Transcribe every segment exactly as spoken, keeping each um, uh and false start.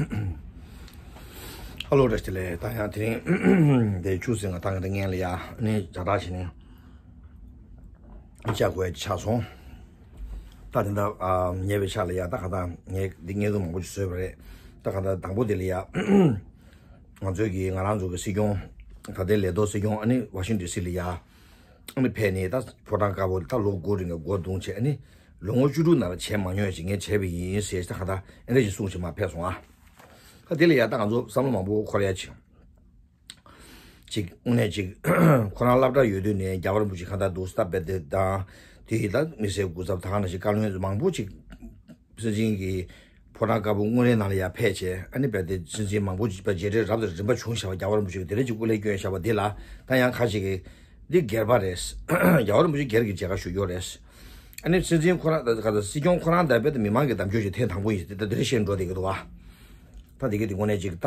ཧ་ལོ། བཀྲ་ཤིས་བདེ་ལེགས། ད་ཡང་དེ་རིང་དེ་ཆུ་ཚོད་ལྔ་དང་ངེད་ལ་ཡ་ནི་ཇ་དྲག་བྱས་ནས་ཅ་དགོས་ཆགས་སོང་། ད་དེ་འདྲ་ཉེ་བའི་ཆ་ལ་ཡ་ད་ག་ད་ངས་འདི་བརྙན་ཐུང་མང་པོ་ཞིག་བཟོས་པ་རེད། ད་ག་ད་དང་པོ་དེ་ལ་ཡ་ང་ཚོའི་གི་ང་རང་ཚོ་གི་སྲིད་སྐྱོང་ད་ལྟའི་ལས་ཐོག་སྲིད་སྐྱོང་ཨ་ནི་ཝ་ཤིང་ཊོན་ཌི་སི་ལ་ཡ་ཨ་ནི་ཕེབས་ནས་ད་ཕོ་བྲང་དཀར་པོ་ད་ལོ་དགུ་རིང་གི་སྒོ་བརྡུངས་བྱས་ཨ་ནི་ལོ་ངོ་བཅུ་དྲུག་ནང་ལ་བྱས་མ་མྱོང་ཞིག་ངས་བྱས་པ་ཡིན་ཟེར་ད་ག་ད་ཨེ་འདྲ་ཞིག་གསུངས་བྱས་མ་ཕེབས་སོང་ཨ། ད་དེ་ལ་ཡ་ད་ང་ཚོ་བསམ་བློ་མང་པོ་འཁོར་ཡ་ཆེ། ཅིག་དངོས་གནས་ཅིག་ཁོ་རང་སློབ་གྲྭ་ཡོད་དུས་ནས་རྒྱལ་བ་རིན་པོ་ཆེ་གང་ལྟར་འདུག་སྟབས་བདེ་དང་དེ་ཡི་ད་མི་སེར་སྐུ་ཚབ་ད་ག་ནང་བཞིན་བཀའ་བློན་མང་པོ་ཅིག་སྲིད་འཛིན་གྱི་ཕོ་བྲང་དཀར་པོ་དངོས་གནས་ནང་ལ་ཡར་ཕེབས་བྱས་ཨ་ནི་རྦད་དེ་སྲིད་འཛིན་མང་པོ་ཅིག་རྗེས་འབྲེལ་རབ་དང་རིམ་པ་བྱུང་བཞག་པ་རྒྱལ་བ་རིན་པོ་ཆེ་གིས་དེ་འདྲ་ཅིག་སྐུ་ལས་བསྐྱོན་བཞག་པ་འདི་ལ་ད་ཡང་ཁ་ཅིག་གིས་འདི་སྒེར་པ་རེད། རྒྱལ་བ་རིན་པོ་ཆེ་སྒེར་གྱི་མཇལ་ཁ་ཞུ་རྒྱུ་རེད། ཨ་ནི་སྲིད་འཛིན་ཁོ་རང་ད་ག་ད་སྲིད་སྐྱོང་ཁོ་རང་ད་རྦད་དེ་མི་མང་གི་གདམ་སྐྱོར་ཞིག་ཐེངས་དང་པོ་ཡིན་ཟེར་ད་དེ་འདྲ་བཤད་འགྲོ་བསྡད་ཀྱི་འདུག་བ། ད་དེ་ག་དེ་དངོས་གནས་ཅིག་ད་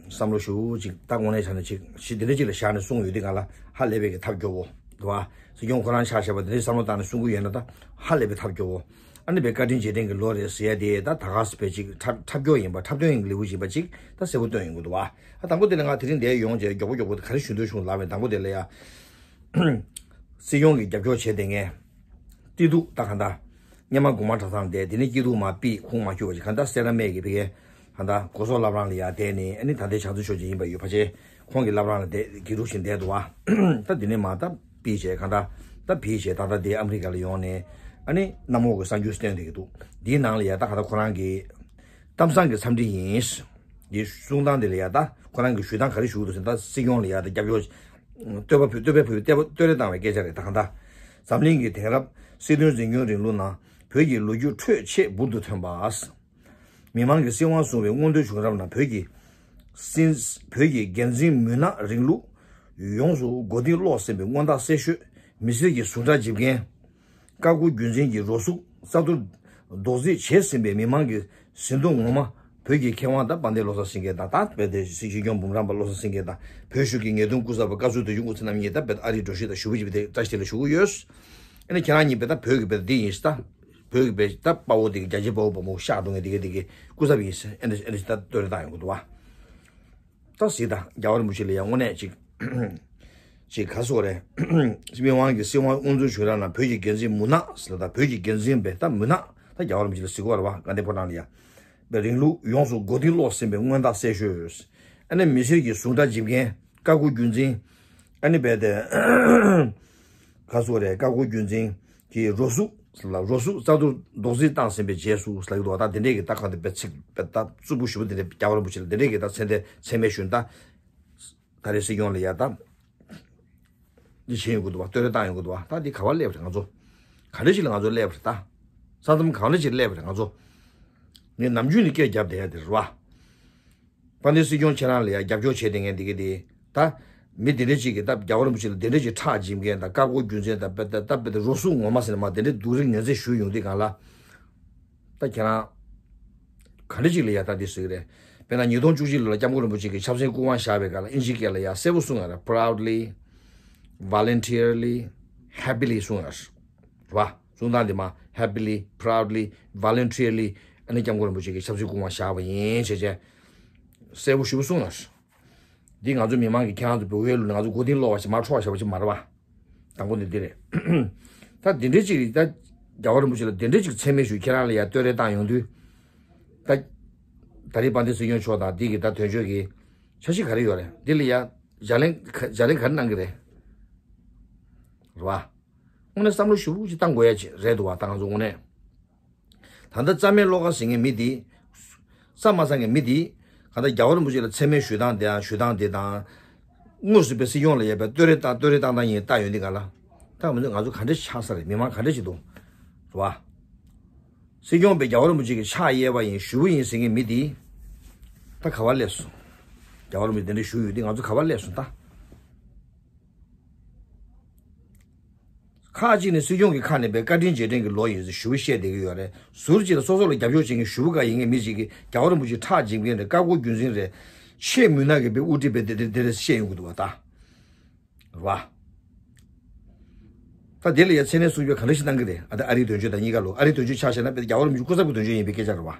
བསམ་བློ་ཞུ་ཅིག་ད་དངོས་གནས་ཆ་ནས་ཅིག་ཞི་དེ་འདྲ་ཅིག་ལ་བཞག་ནས་གསུངས་ཡོད་དེ་ག་ལ་ཧ་ལས་པའི་གི་ཐབས་སྐྱོ་བོ་འདུག་བ། སྲིད་སྐྱོང་ཁོ་རང་ཆ་བཞག་པ་དེ་འདྲའི་བསམ་བློ་བཏང་ནས་གསུང་གི་ཡོད་ན་ད་ཧ་ལས་པའི་ཐབས་སྐྱོ་བོ། ཨ་ནི་བའི་བཀའ་དྲིན་རྗེས་དྲན་གྱི་ལོ་རེད་ཟེར་ཡ་དེ་ད་ད་ག་སེ་བའི་ཅིག་འཁྲབ་འཁྲབ་སྐྱོ་ཡིན་པ་འཁྲབ་སྟོན་ཡིན་ལེའུ་ཡིན་པ་ཅིག་ད་གསལ་པོ་སྟོན་ཡོང་གི་འདུག་བ། ད་དང་པོ་དེ་ལ་ང་དེ་རིང་འདིར་ཡོང་བྱས་མགྱོགས་པོ་མགྱོགས་པོ་ག་རེ་ཞུ་འདོད་བྱུང་ལབ་པས་དང་པོ་དེ་ལ་ཡ། སྲིད་སྐྱོང་གི་རྒྱབ་སྐྱོར་བྱས་བསྡད་མཁན། སྐྱིད་སྡུག་ད་གང་ལྟར། སྔོན་མ་དགོང་དམག་གྲྭ་ཚང་བསྡད་དེ་ནས་སྐྱིད་སྡུག་མར་ཕུད་ཁུངས་མ་འཁྱོལ་བ་ཞིག་གང་ལྟར་སེ་ར་སྨད་ཀྱི་ཕ་གིར་གང་ལྟར་སྒོ་ཟོག་བླ་བྲང་ལ་ཡར་བསྡད་ནས་ཨ་ནི་ད་ལྟའི་ཕྱག་མཛོད་ཤོག་ཅིག་ཡིན་པ་ཡོད་ཕལ་ཆེར་ཁོང་གི་བླ་བྲང་ལ་བསྡད་དགེ་ཕྲུག་བཞིན་བསྡད་འདུག་བ། ད་འདི་ནས་མར་ད་ཕུད་བྱས་གང་ལྟར་ད་ཕུད་བྱས་ད་ལྟ་འདི་ཨ་མི་རི་ཀ་ལ་ཡོང་ནས་ཨ་ནི་གནམ་འོག་གི་གསར་འགྱུར་སྟོན་བསྡད་ཀྱི་འདུག་འདིའི་ནང་ལ་ཡ་ད་གང་ལྟར་ཁོ་རང་གི་གཏམ་བཟང་གི་འཚམས་འདྲི་ཡིན། འདི་གསུང་སྟངས་འདི་ལ་ཡ་ད་ཁོ་རང་གི་ཞུ་སྟངས་ག་རེ་ཞུ་འདུག་ཟེར་ན་ད་སྲིད་སྐྱོང་ལ་ཡ་ད་རྒྱབ་སྐྱོར་བསྟོད་པ་ཕུལ་བསྟོད་པ་ཕུལ་བསྟོད་པ་བསྟོད་ར་བཏང་བའི་སྐད་ཆ་རེད་ད་གང་ལྟར། འཛམ་གླིང་གི་དེང་རབས་སྲིད་དོན་འཛིན་སྐྱོང་རིང་ལུགས་ནང་བོད་ཀྱི་ལོ་རྒྱུས་ཁྲོད་ཆེས་འབུར་དུ་ཐོན་པ། མི་མང་གི་སྲིད་དབང་བཟུང་བའི་མངོན་འདོད་བྱུང་རབས་ནང་བོད་ཀྱི་སྲིད་བོད་ཀྱི་འགན་འཛིན་མུན་ནག་རིང་ལུགས་ཡོངས་སུ་མགོ་རྟིང་སློག་ཟིན་པའི་མངོན་རྟགས་གསལ་ཤོས་མི་སེར་གྱི་ཟུངས་ཁྲག་འཇིབ་མཁན། བཀའ་བསྒོ་རྒྱུད་འཛིན་གྱི་རོ་ཟུག་རྩ་གཏོར་རྡོག་རྫིས་བྱས་ཟིན་པའི་མི་མང་གི་ཟིན་ཐོ་ངོ་མ་བོད་ཀྱི་མཁས་དབང་དང་དཔལ་ལྡན་བློ་བཟང་སེང་གེ་དང་ད་བོད་དེ་སྲིད་སྤྱི་སྐྱོང་འབུམ་རམས་པ་བློ་བཟང་སེང་གེ་དང་བོད་གཞུང་གི་ཉེས་རྡུང་སྐུ་ཚབ་པ་བཀའ་ཟུར་དོན་གཅོད་སྐུ་ཚེ་རྣམ་གཉིས་དང་བོད་ཨ་རིའི་འགྲོ་ཞིག་དང་ཞུ་བ་ཅིག་བོད་དེ་བཀྲ་ཤིས་བདེ་ལེགས་ཞུ་གི་ཡོད། ཨ་ནི་ཁྱེད་རང་གཉིས་བོད་ད་བོད་ཀྱི་བོད་འདི་ཡིན་ད་བོད་ཀྱི་བོད་ད་དཔའ་བོ་དེ་གི་རྒྱ་ཆེ་དཔའ་བོ་བ་མོ་ཤག་གཏོང་མཁན་དེ་གི་དེ་གི་སྐུ་ཚབ་ཡིན་ཨ་ནི་ཨ་ནི་ད་བསྟོད་ར་བཏང་ཡོང་གི་འདུག་བ། ད་གཟིགས་དང་རྒྱལ་བ་རིན་པོ་ཆེ་ལ་ཡང་དངོས་གནས་ཅིག་ཅིག་ག་སོགས་རེད། མི་དབང་གི་སྲིད་དབང་དབུ་འཛུགས་བྱུང་རབས་ན་བོད་ཀྱི་འགན་འཛིན་མུན་ནག་ཟེར་ལ་དང་བོད་ཀྱི་འགན་འཛིན་པས་ད་མུན་ནག་ད་རྒྱལ་བ་རིན་པོ་ཆེ་ལ་གཟིགས་དགོས་རེད་བ་དགའ་ལྡན་ཕོ་བྲང་ལ་ཡ། པའི་རིང་ལུགས་ཡོངས་སུ་མགོ་རྟིང་སློག་ཟིན་པའི་མངོན་རྟགས་གསལ་ཤོས། ཨ་ནི་མི་སེར་གྱི་ཟུངས་ཁྲག་འཇིབ་མཁན་བཀའ་བསྒོ་རྒྱུད་འཛིན། ཨ་ནི་རྦད་དེ་ག་སོགས་རེད་བཀའ་བསྒོ་རྒྱུད་འཛིན་གྱི་རོ་ཟུག་ལ་རོ་ཟུག་རྩ་གཏོར་རྡོག་རྫིས་བཏང་ཟིན་པའི་རྗེས་སུ་ལ་ཡོད་དོ་ད་དེ་འདྲས་ཀྱི་ད་གང་དེ་བེད་ཚིག་བེད་ད་རྩུབ་པོ་ཞུ་བ་དེ་འདྲས་རྒྱལ་བ་རིན་པོ་ཆེ་ལ་དེ་འདྲས་ཀྱི་ད་མཚན་དེ་མཚན་སྨད་ཞུ་ན་ད་ད་རེས་སྲིད་སྐྱོང་ལ་ཡ་ད་འདི་བྱེད་ཡོང་གི་འདུག་བ་བསྟོད་ར་བཏང་ཡོང་གི་འདུག་བ་ད་འདི་ག་བ་སླེབས་རེད་ང་ཚོ་ག་འདྲ་ཞིག་ལ་ང་ཚོ་སླེབས་རེད་ད་ས་མཚམས་གང་འདྲ་ཞིག་སླེབས་རེད་ང་ཚོ་ངས་ནམ་རྒྱུན་ནས་སྐད་རྒྱབ་བསྡད་ཡ་དེ་རེད་བ། དཔལ་ལྡན་སྲིད་སྐྱོང་ཁྱེད་རང་ལ་ཡང་རྒྱབ་སྐྱོར་བྱས་བསྡད་མཁན་འདི་ག་དེ་ད་མི་འདི་འདྲ་ཅིག་གིས་ད་རྒྱལ་བ་རིན་པོ་ཆེ་ལ་འདི་འདྲ་ཅིག་ཁྲག་འཇིབ་མཁན་དང་བཀའ་བསྒོ་རྒྱུ་མཚན་དང་དཔེ་ད་དཔེ་ད་རོ་སུ་ངོ་མ་ཟེར་ན་མ་འདི་འདྲ་སྡུག་རིགས་ངན་ཚད་ཞུས་ཡོང་དུས་གང་ལ་ད་ཁྱེད་རང་ག་འདྲ་ཅིག་ལ་ཡ་ད་འདི་ཟེར་གི་རེད། དཔེར་ན་ཉིས་སྟོང་བཅུ་གཅིག་ལོ་ལ་སྐྱབས་མགོན་རིན་པོ་ཆེ་གིས་ཆབ་སྲིད་སྐུ་དབང་བཞག་པའི་སྐབས་ལ་ཨིན་ཇིའི་སྐད་ལ་ཡ་གསལ་པོ་གསུངས་ཡོད་རེད། Proudly, voluntarily, happily གསུངས་ཡོད་རེད། རེད་བ། གསུང་སྟངས་འདི་མ་happily, proudly, voluntarily ཨ་ནི་སྐྱབས་མགོན་རིན་པོ་ཆེ་གིས་ཆབ་སྲིད་སྐུ་དབང་བཞག་པ་ཡིན་ཞེས་བྱས། གསལ་པོ་ཞེ་པོ་གསུངས་ལ། འདི་ང་ཚོ་མི་མང་གིས་ཁྱེད་རང་ཚོ་བོད་པའི་ལུགས་ནས་ང་ཚོ་མགོ་རྟིང་སློག་པ་ཞིག་མར་འཕྲོག་བཞག་པ་ཞིག་མ་རེད་བ། དང་པོ་འདི་འདི་རེད། ད་འདི་འདྲའི་ཅིག་རེད་ད། རྒྱལ་བ་རིན་པོ་ཆེ་ལ་འདི་འདྲའི་ཅིག་མཚན་སྨད་ཞུ་ཁྱེད་རང་ལ་ཡ་བསྟོད་ར་བཏང་ཡོང་དུས། ད། ད་རེས་དཔལ་ལྡན་སྲིད་སྐྱོང་མཆོག་དང་འདི་གི་ད་དོན་གཅོད་ཀྱི་འཆར་གཞི་ག་རེ་ཡོད་རེད་འདི་ལ་ཡ། བརྗེ་ལེན་བརྗེ་ལེན་ག་རེ་གནང་གི་རེད། རེད་བ། དངོས་གནས་བསམ་བློ་ཞེ་པོ་ཅིག་བཏང་དགོས་ཡ་ཅིག་རེད་འདུག་བ་ད་ང་ཚོ་དངོས་གནས། ད་ལྟ་རྩ་མེད་བློ་དགའ་ཟེར་མཁན་མི་འདི། བསམ་མ་བཟང་མཁན་མི་འདི། ག་ད་རྒྱལ་བ་རིན་པོ་ཆེ་ལ་མཚན་སྨད་ཞུ་སྟངས་དེ་ཡང་ཞུ་སྟངས་དེ་དང་། དངོས་སུ་པའི་སྲིད་སྐྱོང་ལ་ཡ་པའི་བསྟོད་ར་བཏང་བསྟོད་ར་བཏང་སྟངས་ཡིན་ལྟ་ཡོང་དུས་ག་ལ། ད་མི་འདུག་ང་ཚོ་ག་འདྲ་ཆགས་ས་རེད་མི་མང་ག་འདྲ་ཅིག་འདུག་རེད་བ། སྲིད་སྐྱོང་པའི་རྒྱལ་བ་རིན་པོ་ཆེ་གི་ཕྱག་གཡས་པ་ཡིན་ཞུ་བ་ཡིན་ཟེར་མཁན་མི་འདི། ད་ག་བ་སླེབས་སོང་། རྒྱལ་བ་རིན་པོ་ཆེ་དེ་འདྲ་ཞུ་ཡོད་དུས་ང་ཚོ་ག་བ་སླེབས་སོང་ད། ཁག་ཅིག་ནི་སྲིད་སྐྱོང་གི་ཁ་ནས་པའི་བཀའ་དྲིན་རྗེས་དྲན་གྱི་ལོ་ཡིན་ཟེར་ཞུ་བ་བཤད་བསྡད་ཀྱི་ཡོད་རེད། ཟུར་གཅིག་ལ་སོ་སོ་ལ་རྒྱབ་སྐྱོར་བྱེད་མཁན་ཞུ་བ་ག་ཡིན་མཁན་མི་ཅིག་གིས་རྒྱལ་བ་རིན་པོ་ཆེ་ཁྲག་འཇིབ་མཁན་རེད་བཀའ་བསྒོ་རྒྱུད་འཛིན་རེད། ཆེས་མུན་ནག་གི་པའི་དབུ་ཁྲིད་པའི་དེ་དེ་དེ་རེད་བཤད་ཡོང་གི་འདུག་བ་ད། རེད་བ། ད་དེ་ལ་ཡ་མཚན་གནས་སྲུང་སྐྱོབ་ག་འདྲ་ཞིག་གནང་གི་རེད་ཨ་ད་ཨ་རིའི་དོན་གཅོད་དང་གཉིས་ཀ་ལོ་ཨ་རིའི་དོན་གཅོད་ཆ་བཞག་ན་དཔེ་རྒྱལ་བ་རིན་པོ་ཆེ་སྐུ་ཚབ་ཀྱི་དོན་གཅོད་ཡིན་པའི་སྐད་ཆ་རེད་བ།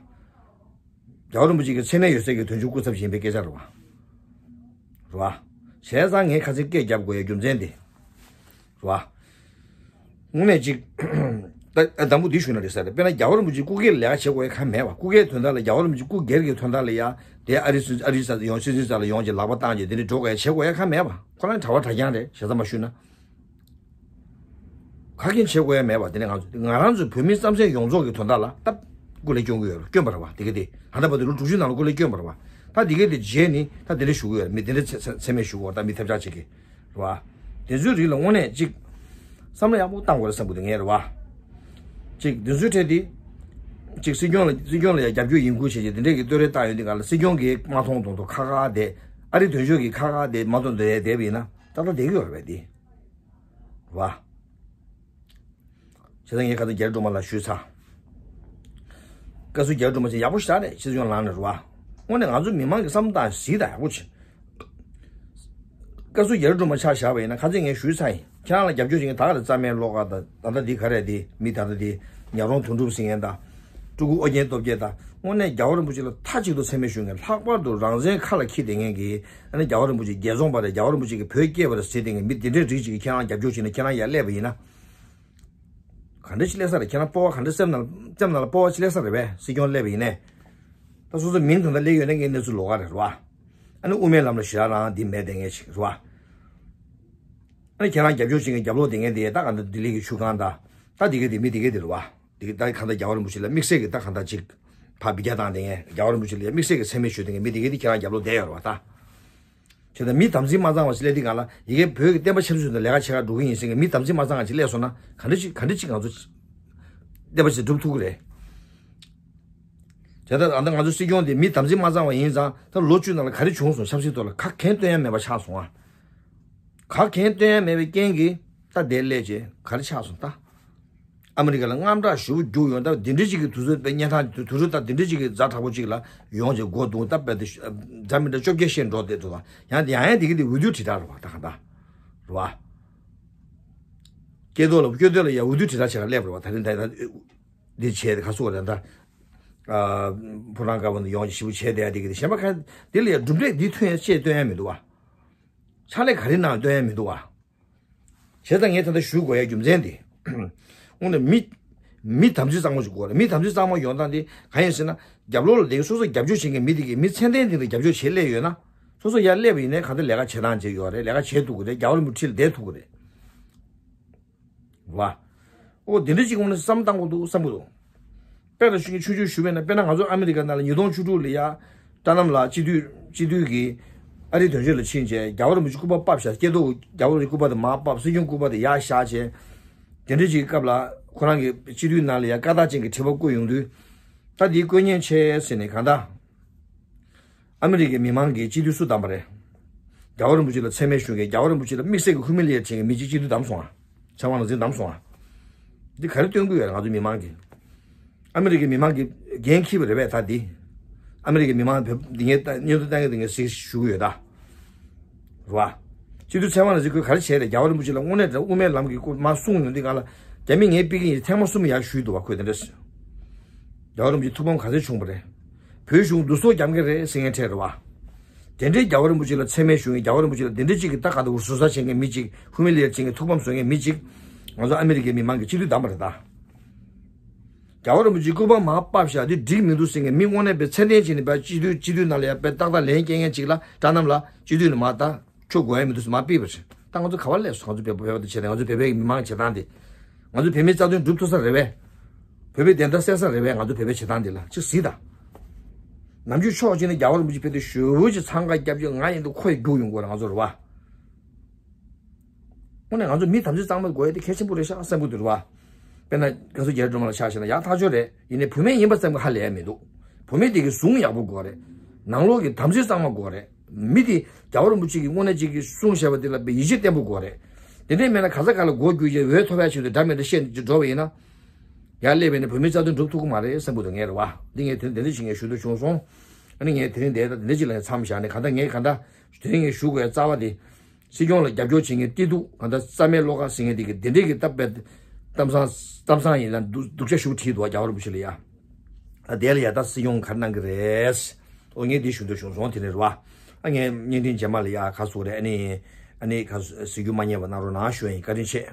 རྒྱལ་བ་རིན་པོ་ཆེ་གི་མཚན་གནས་ཡོད་སའི་གི་དོན་གཅོད་སྐུ་ཚབ་ཡིན་པའི་སྐད་ཆ་རེད་བ། རེད་བ། བྱས་ཙང་ངས་ཁ་ཚིག་སྐད་རྒྱབ་དགོས་ཡ་རྒྱུ་མཚན་དེ། རེད་བ། དངོས་གནས་ཅིག་ད་དང་པོ་འདི་ཞུ་ན་རེད་ས་རེད། དཔེར་ན་རྒྱལ་བ་རིན་པོ་ཆེ་སྐུ་སྒེར་ལས་ཀ་བྱེད་དགོས་ཡ་གང་མེད་བ། སྐུ་སྒེར་དོན་དག་ལ་རྒྱལ་བ་རིན་པོ་ཆེ་སྐུ་སྒེར་གྱི་དོན་དག་ལ་ཡ་དེ་ཨ་རི་སུ་ཨ་རི་ས་ཡོང་སྲིད་འཛིན་ས་ལ་ཡོང་ཅིག་ལག་པ་བཏང་ཅིག་དེ་འདྲ་འགྲོ་དགོས་ཡ་བྱེད་དགོས་ཡ་གང་མེད་བ། ཁོ་རང་གྲྭ་བ་གྲྭ་རྐྱང་རེད། ཞེ་ས་མ་ཞུ་ན། ག་གེ་བྱེད་དགོས་ཡ་མེད་པ། དེ་ནས་ང་ཚོ་ང་རང་ཚོའི་བོད་མི་རྩམ་ཟན་ཡོངས་རྫོགས་ཀྱི་དོན་དག་ལ་སྟབས་སྐུ་ལས་སྐྱོན་གྱི་ཡོད་རེད། སྐྱོན་པ་རེད་བ། དེ་ག་དེ་ད་ལྟ་བར་དུ་ལོ་དྲུག་ཅུ་ནང་ལ་སྐུ་ལས་སྐྱོན་པ་རེད་བ། ད་དེ་ག་དེ་རྗེས་ནི་ད་དེ་འདྲ་ཞུ་གི་ཡོད་རེད། མི་དེ་འདྲ་མཚན་མཚན་མེད་ཞུ་གི་ཡོད་རེད། ད་མི་ཐབས་ཆག་བྱེད་ཀྱི་རེད་བ། དེ་ཚོའི་རིགས་ལ་དངོས་གནས་ཅིག་བསམ་བློ་ཡག་པོ་བཏང་དགོས་རེད་བསམ་གི་འདུག་ངས་རེད་བ། ཅིག་དེ་ཚོའི་གྲས་དེ་ཅིག་སྲིད་སྐྱོང་ལ་སྲིད་སྐྱོང་ལ་ཡང་རྒྱབ་སྐྱོར་ཡིན་ཁུལ་བྱས་ཅིག་དེ་འདྲས་ཀྱི་བསྟོད་ར་བཏང་ཡོད་དུས་ག་ལ་སྲིད་སྐྱོང་གིས་མ་མཐོང་མཐོང་མཐོང་ཁ་ཁ་བསྡད། ཨ་རི་དོན་གཅོད་ཀྱིས་ཁ་ཁ་བསྡད་མ་མཐོང་མཐོང་བསྡད་ཡིན་ན་ཏག་ཏག་བསྡད་ཀྱི་ཡོད་རེད་པས་དེ། རེད་བ། བྱས་ཙང་ངས་ཁ་སང་རྒྱ་རི་སྒྲོལ་མ་ལགས་ཞུས་ཚར། བཀའ་ཟུར་རྒྱ་རི་སྒྲོལ་མ་ཞིག་ཡག་པོ་ཞེ་དྲག་རེད། སྲིད་སྐྱོང་ལངས་ནས་རེད་བ། དངོས་གནས་ང་ཚོ་མི་མང་གི་བསམ་བློ་བཏང་གཟིགས་དང་ཡག་པོ་བྱེད། བཀའ་ཟུར་རྒྱ་རི་སྒྲོལ་མ་ཆ་བཞག་པ་ཡིན་ན་ཁ་སང་ངས་ཞུས་ཚར་ཡིན། ཁྱེད་རང་ལ་རྒྱབ་སྐྱོར་བྱེད་མཁན་ད་ག་ལ་རྩ་མེད་བློ་དགའ་དང་ད་ལྟ་འདི་ག་རེད་འདི་མི་ད་ལྟ་འདི་ཉག་རོང་དོན་གྲུབ་ཟེར་མཁན་དང་། སྤྲུལ་སྐུ་ཨོ་རྒྱན་སྟོབས་རྒྱལ་དང་། དངོས་གནས་རྒྱལ་བ་རིན་པོ་ཆེ་ལ་མཐའ་གཅིག་ཏུ་མཚན་སྨད་ཞུ་མཁན། ལྷག་པར་དུ་རང་བཙན་ཁ་ལ་འཁྱེར་བསྡད་མཁན་གྱི་ཨ་ནི་རྒྱལ་བ་རིན་པོ་ཆེ་རྒྱལ་ཚོང་པ་རེད། རྒྱལ་བ་རིན་པོ་ཆེ་གི་བོད་སྐྱེས་པ་རེད་ཟེར་བསྡད་མཁན་མི་འདི་འདྲའི་རིགས་ཅིག་གིས་ཁྱེད་རང་རྒྱབ་སྐྱོར་བྱས་ནས་ཁྱེད་རང་ཡར་སླེབས་པ་ཡིན་ན། ག་འདྲ་ཞིག་སླེབས་ས་རེད། ཁྱེད་རང་སྤོབས་པ་ག་འདྲ་སེམས་ནང་སེམས་ནང་ལ་སྤོབས་པ་ཞིག་སླེབས་ས་རེད་པས། སྲིད་སྐྱོང་སླེབས་པ་ཡིན་ནས། ད་སོ་སོ་མིང་དོན་དག་སླེབས་ཡོད་ན་ངའི་གནས་ཚུལ་ལོགས་ཀ་རེད་རེད་བ། ཨ་ནི་དབུ་མའི་ལམ་ལ་ཞེ་དྲག་རང་འདི་མེད་བསྡད་མཁན་ཞིག་རེད་བ། ཨ་ནི་ཁྱེད་རང་རྒྱབ་སྐྱོར་བྱེད་མཁན་རྒྱབ་ལོགས་བསྡད་མཁན་དེ་ད་ག་འདྲ་ལྡི་ལི་གི་ཆུ་སྒང་དང་། ད་འདི་ག་འདི་མི་འདི་ག་འདི་རེད་བ། འདི་ག་ད་གང་ལྟར་རྒྱལ་བ་རིན་པོ་ཆེ་ལ་དམིགས་བསལ་གྱི་ད་གང་ལྟར་ཅིག་ཕར་འབུད་རྒྱག་བཏང་བསྡད་མཁན། རྒྱལ་བ་རིན་པོ་ཆེ་ལ་དམིགས་བསལ་གྱི་མཚན་སྨད་ཞུ་བསྡད་མཁན་མི་འདི་ག་འདི་ཁྱེད་རང་རྒྱབ་ལོགས་བསྡད་ཡོད་རེད་བ་ད། བྱས་ཙང་མི་དམ་ཚིག་མ་གཙང་བ་ཞིག་སླེབས་དུས་སྒང་ལ་ཡ་གིའི་བོད་ཀྱི་བསྟན་པ་ཆབ་སྲིད་དང་ལས་ཀ་བྱེད་གར་འགྲོ་གི་ཡིན་ཟེར་མཁན་མི་དམ་ཚིག་མ་གཙང་བ་ཞིག་སླེབས་སོང་ན་ག་འདྲ་ཅིག་ག་འདྲ་ཅིག་ང་ཚོ་བསྟན་པ་ཞིག་སྒྲུབ་ཐུབ་ཀྱི་རེད། བྱས་ཙང་ད་ལྟ་ང་ཚོ་སྲིད་སྐྱོང་དེ་མི་དམ་ཚིག་མ་གཙང་བ་ཡིན་ཙང་ད་ལོ་བཅུ་ནང་ལ་ག་རེ་བྱུང་སོང་། ཆབ་སྲིད་ཐོག་ལ་ག་གེ་སྟོན་ཡ་མེད་པ་ཆགས་སོང་ཨ། ག་གེ་སྟོན་ཡ་མེད་པའི་རྐྱེན་གྱིས་ད་དེ་སླེབས་བྱས་ག་རེ་ཆགས་སོང་ད། ཨ་མི་རི་ཀ་ལ་དངངས་སྐྲག་ཞེ་པོ་རྒྱུགས་ཡོང་། ད་འདི་འདྲ་ཅིག་གི་དུས་ཚོད་དཔེ་གནས་སྟངས་དུས་ཚོད་ད་འདི་འདྲ་ཅིག་གི་ཛ་དྲག་པོ་ཅིག་ལ་ཡོང་བྱས་མགོ་རྡུང་ད་དཔེ་དེ་འདྲ་མི་འདྲ་བཅོ་བརྒྱད་བཤད་འགྲོ་བསྡད་འདུག་ཡང་ཡང་ཡང་དེ་གི་དེ་འོས་བསྡུ་དྲིལ་བསྒྲགས་རེད་བ། ད་གང་ལྟར་རེད་བ། སྐྱེ་ཐོག་ལ་སྐྱེ་ཐོག་ལ་ཡང་འོས་བསྡུ་དྲིལ་བསྒྲགས་བྱེད་ག་སླེབས་རེད་བ། ད་རིང་ད་ད་འདི་བྱས་ཏེ་ཁ་སོ་རེད་ད། ཕོ་བྲང་དཀར་པོ་ནས་ཡོང་ཞེ་པོ་བྱས་བསྡད་ཡ་དེ་གི་དེ་གཞན་པ་ག་འདི་ལ་ཡང་གྲུབ་འབྲས་འདི་ཐོན་ཡ་ཅེས་སྟོན་ཡ་མི་འདུག་བ། ཕྱག་ལས་ག་རེ་གནང་སྟོན་ཡ་མི་འདུག་བ། བྱས་ཙང་ངས་ད་ལྟ་ཞུ་དགོས་ཡ་རྒྱུ་མཚན་དེ། དངོས་གནས་མི། མི་དམ་ཚིག་གཙང་མ་ཞིག་དགོས་རེད། མི་དམ་ཚིག་གཙང་མ་ཡོང་སྟངས་དེ་གང་ཡིན་ཟེར་ན། རྒྱབ་ལོགས་ལ་དེ་སོ་སོ་རྒྱབ་སྐྱོར་བྱེད་མཁན་མི་དེ་གིས་མི་ཚད་ལྡན་དེ་ལ་རྒྱབ་སྐྱོར་བྱེད་སླེབས་ཡོད་ན། སོ་སོ་ཡར་སླེབས་པ་ཡིན་ནའི་གང་ལྟར་ལས་ཀ་བྱེད་སྟངས་བྱེད་ཡོད་རེད། ལས་ཀ་བྱེད་ཐུབ་ཀྱི་རེད། རྒྱལ་བ་རིན་པོ་ཆེ་ལ་བསྡད་ཐུབ་ཀྱི་རེད། བ། ཨོ་དེ་འདྲ་ཅིག་ངོ་ནས་བསམ་བཏང་དགོས་འདུག་བསམ་གྱི་འདུག་དཔེ་ལ་ཞུ་ཆུང་ཆུང་ཞུ་བས་ན། དཔེར་ན་ང་ཚོ་ཨ་མི་རི་ཀ་ནང་ལ་ཉིས་སྟོང་བཅུ་དྲུག་ལ་ཡ། ཊར་ནམ་ལགས་སྤྱི་འཐུས་སྤྱི་འཐུས་ཀྱིས་ཨ་རིའི་དོན་གཅོད་ལ་ཕྱིན་བྱས་རྒྱལ་བ་རིན་པོ་ཆེ་སྐུ་པར་ཕབ་བཞག་སྐྱེ་ཐོག་རྒྱལ་བ་རིན་པོ་ཆེ་སྐུ་པར་དེ་མར་ཕབ། སྲིད་སྐྱོང་སྐུ་པར་དེ་ཡར་བཞག་བྱས། དེ་འདྲ་ཅིག་སྐབས་ལ་ཁོ་རང་གི་སྤྱི་འཐུས་ནང་ལ་ཡ་བཀའ་རྟགས་ཅན་གྱི་དྲི་བ་བཀོད་ཡོང་དུས། ད་འདི་བཀོད་ཉན་ཆེ་ཟེར་ནས་གང་ལྟར། ཨ་མི་རི་ཀའི་མི་མང་གིས་སྤྱི་འཐུས་སུ་བདམས་པ་རེད། རྒྱལ་བ་རིན་པོ་ཆེ་ལ་མཚན་སྨད་ཞུ་མཁན། རྒྱལ་བ་རིན་པོ་ཆེ་ལ་དམིགས་བསལ་གྱི་ཧུ་མི་ལི་ཡེཊ་བྱེད་མཁན་མི་གཅིག་སྤྱི་འཐུས་བདམས་སོང་ཨ། ཚེ་དབང་རིག་འཛིན་བདམས་སོང་ཨ། འདི་ག་རེ་སྟོན་གྱི་ཡོད་རེད་ང་ཚོ་མི་མང་གིས། ཨ་མི་རི་ཀའི་མི་མང་གིས་འགན་འཁྱེར་བ་རེད་པས་ད་འདི། ཨ་མི་རི་ཀའི་མི་མང་བོད་འདི་ངས་ད་སྙན་ཐོ་བཏང་གི་འདི་ངས་གཟིགས་ཞུ་གི་ཡོད་ད། རེད་བ། སྤྱི་འཐུས་ཚེ་དབང་རིག་འཛིན་ཁོས་ག་རེ་བྱས་རེད། རྒྱལ་བ་རིན་པོ་ཆེ་ལ་དངོས་གནས་དྲང་དབུ་མའི་ལམ་གྱི་སྐོར་མར་གསུངས་ཡོང་དུས་སྒང་ལ། རྒྱ་མི་ངའི་པི་ཀི་ཡིན་ཐེངས་མ་གསུམ་ཡར་ཞུས་འདུག་བ། ཁོས་དེ་འདྲ་ཟེར། རྒྱལ་བ་རིན་པོ་ཆེ་ཐུགས་ཕམ་ག་ཚོད་བྱུང་བ་རེད། བོད་གཞུང་བསྡུ་གསོག་རྒྱབ་མཁན་རེད་ཟེར་མཁན་འཕྲད་རེད་བ། དེ་འདྲའི་རྒྱལ་བ་རིན་པོ་ཆེ་ལ་མཚན་སྨད་ཞུ་མཁན། རྒྱལ་བ་རིན་པོ་ཆེ་ལ་དེ་འདྲ་གཅིག་གི་ད་ག་ད་བུ་ཟུར་ཟ་བྱེད་མཁན་མི་གཅིག་ཧུ་མི་ལི་ཡེཊ་བྱེད་མཁན། ཐུགས་ཕམ་བཟོ་མཁན་མི་གཅིག་ང་ཚོ་ཨ་མི་རི་ཀའི་མི་མང་གིས་སྤྱི་འཐུས་བདམས་པ་རེད་ད། རྒྱལ་བ་རིན་པོ་ཆེ་སྐུ་པར་མར་ཕབ་བཞག་དེ་འགྲིག་མི་འདུག་ཟེར་མཁན་མི་དངོས་གནས་དཔེ་ཚད་ལྡན་བྱས་ནས་དཔེ་སྤྱི་འཐུས་སྤྱི་འཐུས་ནང་ལ་ཡ་དཔེ་ཏག་ཏག་ལན་སྐྱེལ་མཁན་ཅིག་ལ་ཊར་ནམ་ལགས་སྤྱི་འཐུས་ནས་མར་ད། ཁྱོད་དགོས་ཡ་མི་འདུག་ཟེར་མར་ཕུད་པ་རེད། ད་ང་ཚོ་ག་པར་སླེབས་སོང་། ང་ཚོ་བོད་པ་བོད་པ་དེ་བྱས་ཏེ་ང་ཚོ་བོད་པའི་མི་མང་བྱེད་སྟངས་དེ། ང་ཚོ་བོད་མིའི་རྩ་དོན་སྒྲུབ་ཐུབ་ས་རེད་པས། བོད་པའི་བདེན་མཐའ་གསལ་ས་རེད་པས། ང་ཚོ་བོད་པའི་བྱེད་སྟངས་དེ་ལ་ཅིག་གཟིགས་དང་། ནམ་རྒྱུན་ཕྱོགས་གཅིག་ནས་རྒྱལ་བ་རིན་པོ་ཆེ་ཕེབས་དུས་ཞེ་པོ་ཅིག་འཚང་ཁ་རྒྱབ་ཀྱི་ང་ཡིན་དུས་ཁོ་ཡི་རྒྱུགས་ཡོང་དགོས་རེད་ང་ཚོ་རེད་བ། དངོས་གནས་ང་ཚོ་མི་དམ་ཚིག་གཙང་མ་དགོས་ཡ་དེ་གལ་ཆེན་པོ་རེད་ཤག་བསམ་གྱི་འདུག་རེད་བ། དཔེར་ན་བཀའ་ཟུར་རྒྱ་རི་སྒྲོལ་མ་ལ་ཆ་བཞག་ན་ཡག་ཐག་ཆོད་རེད། ཡིན་ནའི་བུད་མེད་ཡིན་པ་ཙམ་གྱིས་ཧ་ལས་ཡ་མི་འདུག་བུད་མེད་དེ་གི་གཟུངས་ཡག་པོ་དགོས་རེད། ནང་ལོགས་ཀྱི་དམ་ཚིག་གཙང་མ་དགོས་རེད། མི་དེ་རྒྱལ་བ་རིན་པོ་ཆེ་གིས་དངོས་གནས་གཅིག་གིས་གསུངས་བཞག་པ་དེ་ལ་དཔེ་ཡིད་ཆེས་བརྟན་པོ་དགོས་རེད། དེ་འདྲས་མེད་ན་ག་ས་ག་ལ་མགོ་བསྒྱུར་བྱས་འོས་ཐོབ་ཡ་ཆེད་དུ་འདྲ་མི་འདྲ་བཤད་འགྲོ་བ་ཡིན་ན། ཡར་སླེབས་པས་ནི་བོད་མིའི་རྩ་དོན་སྒྲུབ་ཐུབ་ཀྱི་མ་རེད་བསམ་གྱི་འདུག་ངས་རེད་བ། འདི་ངས་དེ་རིང་དེ་འདྲ་ཞིག་ངས་ཞུ་འདོད་བྱུང་སོང་། ཨ་ནི་ངས་དེ་རིང་འདིར་ད་དེ་འདྲ་ཞིག་ལ་ངས་མཚམས་བཞག་ནས་གང་ལྟར་ངས་གང་ལྟར་དེ་རིང་ངས་ཞུ་དགོས་ཡ་རྩ་བ་དེ། སྲིད་སྐྱོང་ལ་རྒྱབ་སྐྱོར་བྱེད་མཁན་སྐྱིད་སྡུག་གང་ལྟར་རྩ་མེད་བློ་ཁ་ཟིན་མཁན་དེ་གི་དེ་འདྲས་ཀྱི་སྟབས་པའི་གཏམ་བཟང་གཏམ་བཟང་ཡིན་ལ་སྡུག་སྡུག་ཆ་ཞུ་བྲིས་འདུག་རྒྱལ་བ་རིན་པོ་ཆེ་ལ་ཡ། ད་དེ་ལ་ཡ་ད་སྲིད་སྐྱོང་ག་རེ་གནང་གི་རེད། ཨོ་ངས་འདི་ཞུ་འདོད་བྱུང་སོང་། དེ་ནས་རེད་བ། ཨ་ངས་བརྙན་འཕྲིན་རྗེས་མ་ལ་ཡ་ག་སུ་རེད། ཨ་ནི་ཨ་ནི་ག་སུ་གཟིགས་རྒྱུ་མ་བསྙེལ་བ་གནང་རོགས་གནང་ཞུ་ཡ་ཡིན། བཀའ་དྲིན་ཆེ།